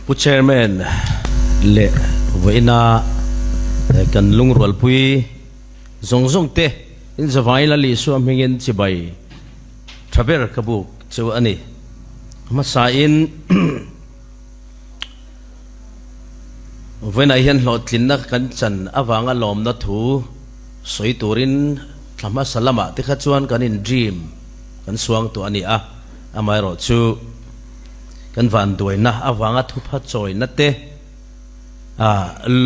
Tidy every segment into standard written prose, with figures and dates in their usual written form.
Pu Chairman leh vawiina kan lungrualpui zawng zawng te in zavai la Lisua hmingin chibai tha ber ka buk chu a ni. Hmasain vawiinah hian hlawhtlinna kan chan avanga lawmna thu sawi turin thla hmasa lamah te kha chuan kan in dream kan suang tawh a ni a, amaherawhchu Kan vanduaina avanga thupha chawina te,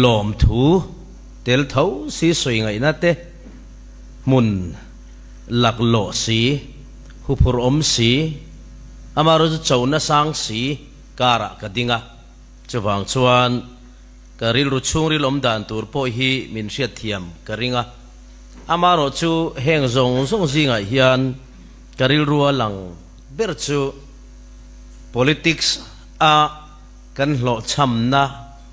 lawmthu tel tho si sawi ngaihna te, hmun laklawh si, huphurh awm si, amaherawhchu chona sang si karah ka ding a. Chuvang chuan ka rilru chhungril awm dan tur pawh hi min hriatthiam ka ring a. Amaherawhchu heng zawng zawng zingah hian ka rilrua lang ber chu Politics a kan hlawhchhamna,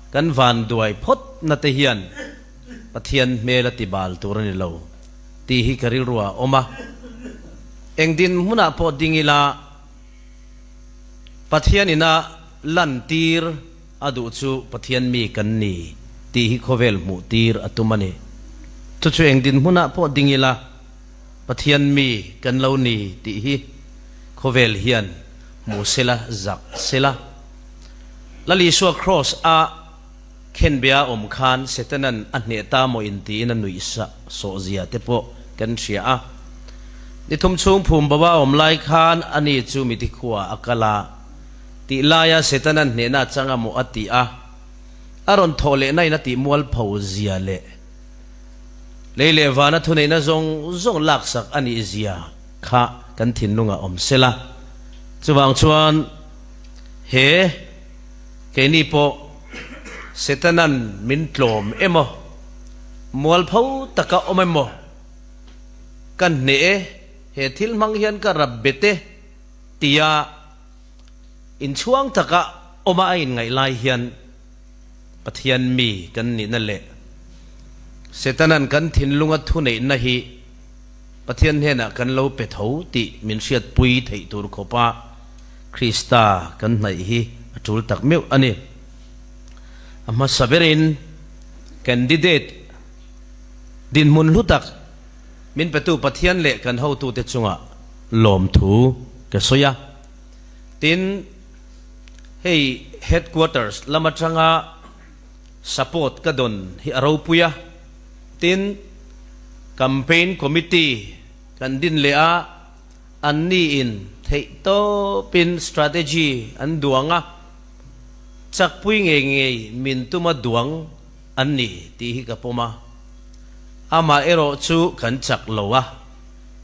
kan vanduai phawtna te hian Pathian hmel a ti bal tur a ni lo tih hi ka rilru ah a awm a. Eng dinhmunah pawh ding ila Pathian ina lantir a duh chu Pathian mi kan ni tih hi khawvel hmuh tir a tum a ni. Chu chu eng dinhmunah pawh ding ila Pathian mi kan lo ni tih hi khawvel hian hmu sela, zak sela. Lal Isua Kraws a khenbia awm khan Setanan a hneh ta maw in tiin a nuih sawh zia te pawh kan hria a. Ni thum chhung phum bo a awm lai khan ani chu miti khua a kal a tih laia Setanan hnehna chang a maw a ti a, a rawn thawh lehna in a tih mualpho zia leh lei leh vana thuneihna zawng zawng laksak a nih zia kha kan thinlungah awm sela. Chuvang chuan he keini pawh Setanan min tlawm emaw, mualpho taka awm emaw ka hneh e, he thil hmang hian ka rap bet e tia inchhuang taka awma a inngaih lai hian Pathian mi kan nihna leh Setanan kan thinlunga thuneihna hi Pathian hnenah kan lo pe tho tih min hriatpui theih tur khawpa Krista kan hnaih hi a tul tak meuh a ni. A hmasa berin candidate dinhmun hlu tak min petu Pathian leh kan hotute chungah lawmthu ka sawi a. Tin, hei headquarters lam atanga support ka dawn hi a ropui a. Tin, campaign committee kan din leh a, anniin theihtawpin strategy an duang a, chakpui ngei ngei min tuma duang an ni tih hi ka pawm a. Amah erawh chu kan chak lo a,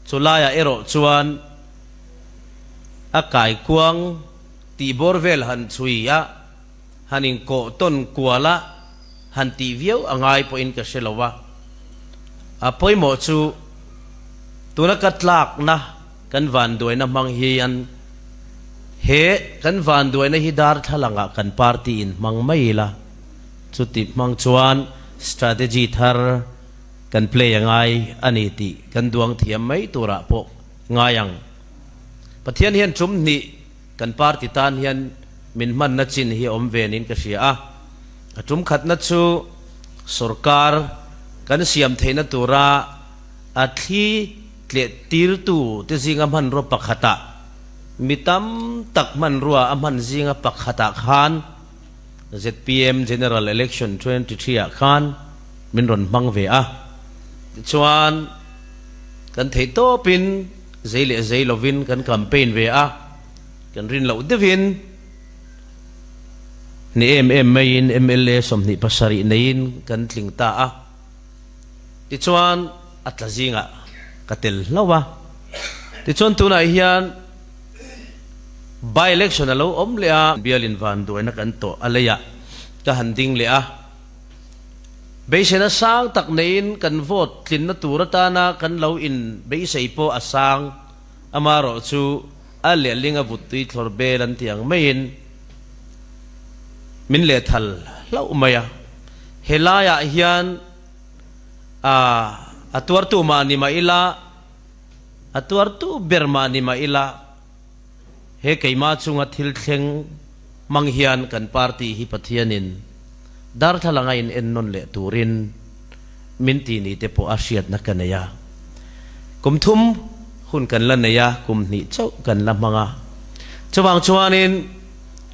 chulaiah erawh chuan a kaikuang tih bawr vel han chhui a, han inkawh tawn kual a, han tih viau a ngai pawhin ka hre lo a. A pawimawh chu tuna ka tlakna kan vanduaina hmang hian he kan vanduaina hi darthlalangah kan party in hmang mai ila, chuti hmang chuan strategy thar kan play a ngai a ni tih kan duang thiam mai turah pawh ngai ang. Pathian hian tum hnih Kan party tan hian min hmanna chin hi a awm ve niin ka hria a. A tum khatna chu sorkar kan siam theihna tura a thli tleh tirtu te zinga hmanrua pakhatah mi tam tak hmanrua a hman zinga pakhatah khan zpm General Election 23 ah khan min rawn hmang ve a. Tichuan kan theihtawpin Zei leh zei lovin kan campaign ve a, kan rin loh deuhin ni em em maiin mla 27 neiin kan tling ta a. Tichuan a tla zingah ka tel hlauh a. Tichuan tunah hian by election a lo awm leh a, bialin vanduaina kan tawh a leiah ka han ding leh a. Beiseina sang tak neiin kan vote tlinna tur atana kan lo in beisei pawh a sang, amaherawh chu a lehling a vuttui thlawr bel an ti ang maiin min lehthal hlauh mai a. Helaiah hian a a tuartu mah ni mah ila, a tuartu ber mah ni mah ila, he keimah chunga thil thleng. hmang hian kan party hi Pathianin darthlalang a in ennawn leh turin min ti ni te pawh a hriatna ka nei a. Kum thum hun kan la nei a, kum hnih chauh kan la hmang a. Chuvang chuanin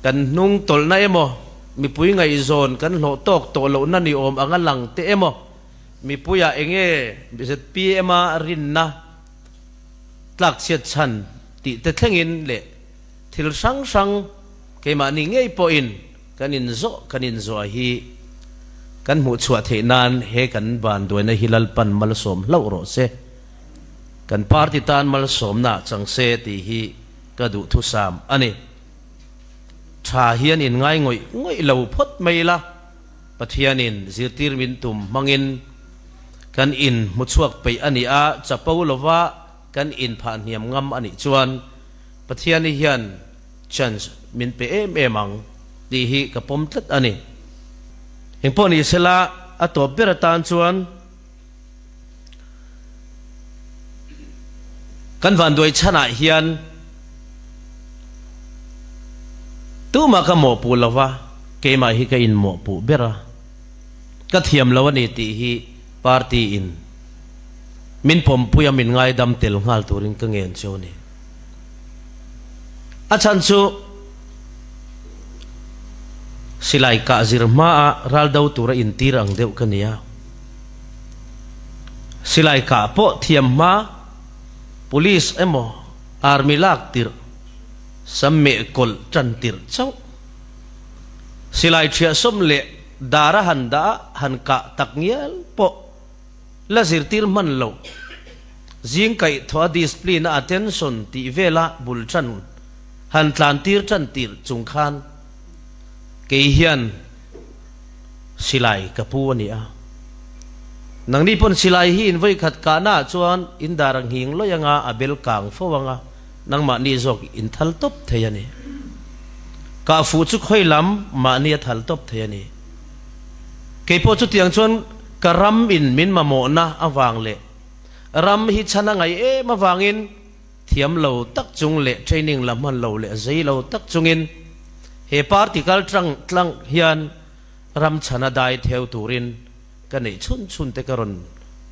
kan hnung tawlhna emaw, mipui ngaihzawn kan hlawh tawk tawh lohna ni awm anga lang te emaw, mipuiah enge zpm a rinna tlakchhiat chhan tih te thlengin leh thil hrang hrang keimahni ngei pawhin kan inzawh kan inzawh hi kan hmuhchhuah theih nan he kan vanduaina hi Lalpan malsawm hlauh rawh se, kan party tan malsawmna chang se tih hi ka duhthusam a ni. Tha hian inngai ngawih ngawih lo phawt mai la. Pathianin zirtir min tum hmangin kan in hmuchhuak peih a ni a, chapo lova kan inphah hniam ngam a nih chuan Pathiani hian chance min pe em em ang tih hi ka pawm tlat a ni. Engpawh ni sela a tawp ber atan chuan Kan vanduai chhanah hian tumah ka mawhpuh lo va, keimah hi ka inmawhpuh ber a, ka thiam lo a ni tih hi party in min pawmpui a min ngaidam tel nghal turin ka ngen chu a ni. A chhan chu silai kah zir hmaa ral do tura intir ang deuh ka ni a. Silai kah pawh thiam hma Police emaw Army lak tirh sam meh kawlh tan tirh chauh. Silai thiahsawm leh dara han dah han kah tak ngial pawh la zirtir hman lo. Zing kaih thawh a discipline a attention tih vela bul tan han tlan tir tan tirh chung khan kei hian Silai ka pu a ni a. Nangni pawn silai hi in vawikhat kahna ah chuan in dar a nghing lawih anga a bel kang fo anga nangmahni zawk in thal tawp thei a ni. Kah fuh chu khawi lam mahni a thal tawp thei a ni. Keipawh chutiang chuan ka ram in min mamawhna avang leh ram hi chhan a ngaih em avangin Thiam lo tak chung leh training la hman lo leh zei lo tak chungin he party kal tlang tlang hian ram chhana dai theu turin ka neih chhun chhun te ka rawn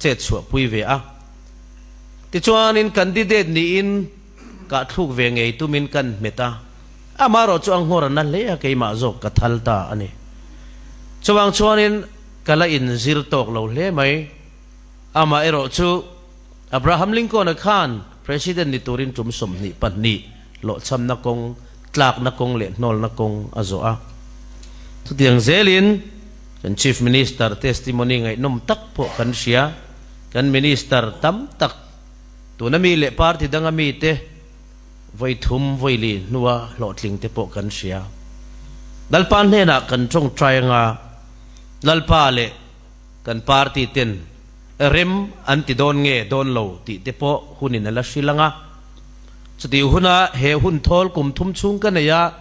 chet chhuah pui ve a. Tichuanin candidate niin kah thluk ve ngei tumin kan hmet a, amaherawh chu a nghawr a na hle a keimah zawk ka thal ta a ni. Chuvang chuanin ka la inzir tawk lo hle mai. Amaherawh chu. Abraham Lincoln-a khan President ni turin tum 22 hlawhchhamna kawng, tlakna kawng leh hnawlna kawng a zawh a. Chutiang zelin kan Chief Minister testimony ngaihnawm tak pawh kan hria. Kan Minister tam tak, tuna mi leh party danga mite vawi thum vawi li hnua hlawhtling te pawh kan hria. Lalpa hnenah kan tawngtai anga Lalpa leh kan party ten rem an ti dawn nge dawn lo tih te pawh hunin a la hrilh ang a. Chutih huna he hun thawl kum thum chhung ka nei a,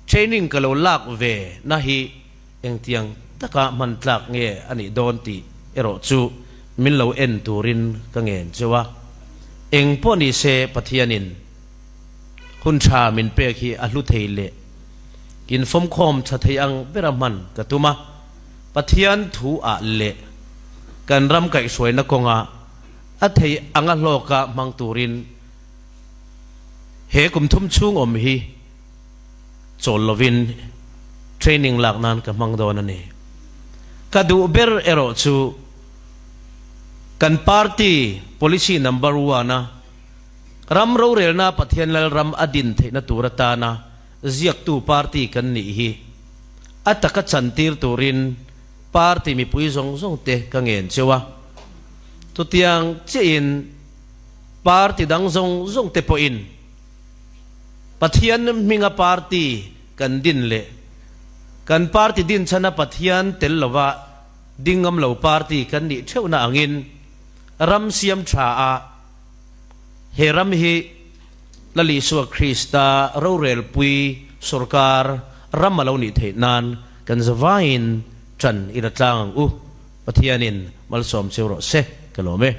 training ka lo lak ve na hi engtiang taka hman tlak nge a nih dawn tih erawh chu min lo en turin ka ngen cheu a. Eng pawh ni se Pathianin hun tha min pek hi a hlu thei leh infawmkhawm tha thei ang bera hman ka tum a. Pathian thu ah leh kan ram kaihhruaina kawnga a thei anga hlawka hmang turin he kum thum chhung awm hi chawl lovin training lak nan ka hmang dawn a ni. Ka duh ber erawh chu kan party policy number one a ram rorelna Pathian Lalram a din theihna tur atana ziaktu party kan nih hi A taka chantir turin party mipui zawng zawng te ka ngen cheu a. Chutiang chiahin party dang zawng zawng te pawhin Pathian hminga party kan din leh kan party din chhana Pathian tel lova ding ngam lo party kan nih theuhna angin ram siam tha a he ram hi Lal Isua Krista rorelpui sorkar ram a lo nih theih nan kan zavaiin ṭan i la tlang ang u. Pathianin malsawm cheu rawh se, ka lawm e.